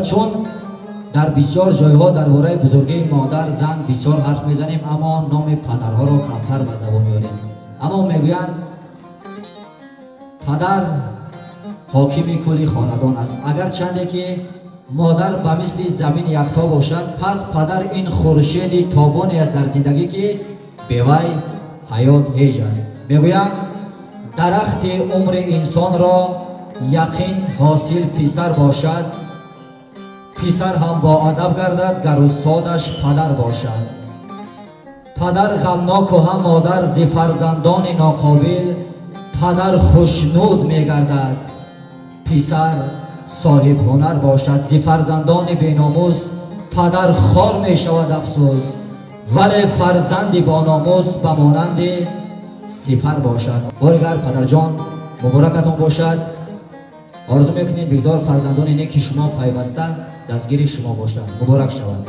Чун дар бисёр ҷойҳо дар бораи бузургии модар, зан бисёр ҳарф мезанем, аммо номи падарҳоро камтар ба забон меорем. Аммо мегӯянд, падар ҳокими кулли хонадон аст. Агарчанде ки модар ба мисли замин якто бошад, пас падар ин хуршеди тобоне аст дар зиндагӣ, ки бевай ҳаёт ҳеҷ аст. Мегӯянд, дарахти умри инсонро яқин ҳосил писар бошад, писар ҳам боадаб гардад, гар устодаш падар бошад. Падар ғамноку ҳам модар зи фарзандони ноқобил. Падар хушнуд мегардад, писар соҳибҳунар бошад. Зи фарзандони беномус падар хор мешавад, афсӯс, вале фарзанди бономус ба монанди сипар бошад. Боригар, падарҷон, муборакатон бошад. Орзу мекунем, бигзор фарзандони неки шумо пайваста дастгири шумо бошад. Муборак шавад.